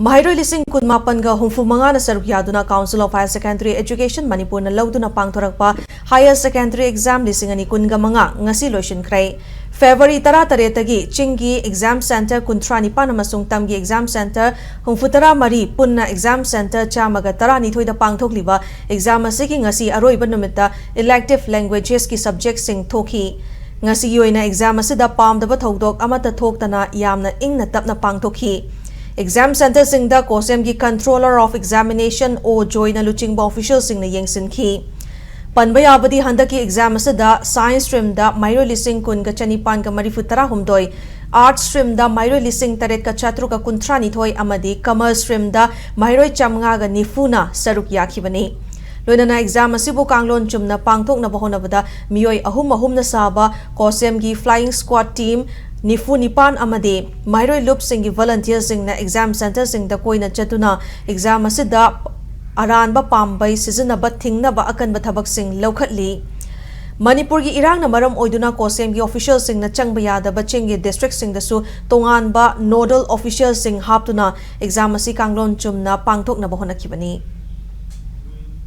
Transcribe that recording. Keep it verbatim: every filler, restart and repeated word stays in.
ꯃꯍꯩꯔꯣꯏ ꯂꯤꯁꯤꯡ ꯀꯨꯟꯃꯥꯄꯟꯒ ꯍꯨꯝꯐꯨ ꯃꯉꯥꯅ ꯁꯔꯨꯛ ꯌꯥꯗꯨꯅ Council of Higher Secondary Education ꯃꯅꯤꯄꯨꯔꯅ ꯂꯧꯗꯨꯅ ꯄꯥꯡꯊꯣꯔꯛꯄ Higher Secondary Exam ꯂꯤꯁꯤꯡ ꯑꯅꯤ ꯀꯨꯟꯒ ꯃꯉꯥ ꯉꯁꯤ ꯂꯣꯏꯁꯤꯟꯈ꯭ꯔꯦ꯫ February ꯇꯔꯥꯇꯔꯦꯠꯇꯒꯤ ꯆꯤꯡꯒꯤ exam centre ꯀꯨꯟꯊ꯭ꯔꯥ ꯅꯤꯄꯥꯟ ꯑꯃꯁꯨꯡ ꯇꯝꯒꯤ exam centre ꯍꯨꯝꯐꯨꯇꯔꯥ ꯃꯔꯤ ꯄꯨꯟꯅ exam centre ꯆꯥꯝꯃꯒ ꯇꯔꯥꯅꯤꯊꯣꯏꯗ ꯄꯥꯡꯊꯣꯛꯂꯤꯕ exam ꯑꯁꯤꯒꯤ ꯉꯁꯤ ꯑꯔꯣꯏꯕ ꯅꯨꯃꯤꯠꯇ elective languages ꯀꯤ subject ꯁꯤꯡ ꯊꯣꯛꯈꯤ꯫ ꯉꯁꯤꯒꯤ ꯑꯣꯏꯅ exam ꯑꯁꯤꯗ ꯄꯥꯝꯗꯕ ꯊꯧꯗꯣꯛ ꯑꯃꯠꯇ ꯊꯣꯛꯇꯅ ꯌꯥꯝꯅ ꯏꯪꯅ ꯇꯞꯅ ꯄꯥꯡꯊꯣꯛꯈꯤ꯫ Exam centre ꯁꯤꯡꯗ COHSEM ꯒꯤ Controller of Examination ꯑꯣ ꯖꯣꯏꯅ ꯂꯨꯆꯤꯡꯕ official ꯁꯤꯡꯅ ꯌꯦꯡꯁꯤꯟꯈꯤ꯫ ꯄꯟꯕ ꯌꯥꯕꯗꯤ ꯍꯟꯗꯛꯀꯤ exam ꯑꯁꯤꯗ Science stream ꯗ ꯃꯍꯩꯔꯣꯏ ꯂꯤꯁꯤꯡ ꯀꯨꯟꯒ ꯆꯅꯤꯄꯥꯟꯒ ꯃꯔꯤꯐꯨ ꯇꯔꯥꯍꯨꯝꯗꯣꯏ, Arts stream ꯗ ꯃꯍꯩꯔꯣꯏ ꯂꯤꯁꯤꯡ ꯇꯔꯦꯠꯀ ꯆꯥꯇ꯭ꯔꯨꯛꯀ ꯀꯨꯟꯊ꯭ꯔꯥ ꯅꯤꯊꯣꯏ ꯑꯃꯗꯤ Commerce stream ꯗ ꯃꯍꯩꯔꯣꯏ ꯆꯥꯝꯃꯉꯥꯒ ꯅꯤꯐꯨꯅ ꯁꯔꯨꯛ ꯌꯥꯈꯤꯕꯅꯤ꯫ ꯂꯣꯏꯅꯅ exam ꯑꯁꯤꯕꯨ ꯀꯥꯡꯂꯣꯟ ꯆꯨꯝꯅ ꯄꯥꯡꯊꯣꯛꯅꯕ ꯍꯣꯠꯅꯕꯗ ꯃꯤꯑꯣꯏ ꯑꯍꯨꯝ ꯑꯍꯨꯝꯅ ꯁꯥꯕ COHSEM ꯒꯤ flying squad team ꯅꯤꯐꯨ ꯅꯤꯄꯥꯟ ꯑꯃꯗꯤ ꯃꯍꯩꯔꯣꯏ ꯂꯨꯞꯁꯤꯡꯒꯤ volunteer ꯁꯤꯡꯅ exam centre ꯁꯤꯡꯗ ꯀꯣꯏꯅ ꯆꯠꯇꯨꯅ exam ꯑꯁꯤꯗ ꯑꯔꯥꯟꯕ ꯄꯥꯝꯕꯩ ꯁꯤꯖꯤꯟꯅꯕ ꯊꯤꯡꯅꯕ ꯑꯀꯟꯕ ꯊꯕꯛꯁꯤꯡ ꯂꯧꯈꯠꯂꯤ꯫ ꯃꯅꯤꯄꯨꯔꯒꯤ ꯏꯔꯥꯡꯅ ꯃꯔꯝ ꯑꯣꯏꯗꯨꯅ COHSEM ꯒꯤ official ꯁꯤꯡꯅ ꯆꯪꯕ ꯌꯥꯗꯕ ꯆꯤꯡꯒꯤ district ꯁꯤꯡꯗꯁꯨ ꯇꯣꯉꯥꯟꯕ nodal official ꯁꯤꯡ ꯍꯥꯞꯇꯨꯅ exam ꯑꯁꯤ ꯀꯥꯡꯂꯣꯟ ꯆꯨꯝꯅ ꯄꯥꯡꯊꯣꯛꯅꯕ ꯍꯣꯠꯅꯈꯤꯕꯅꯤ꯫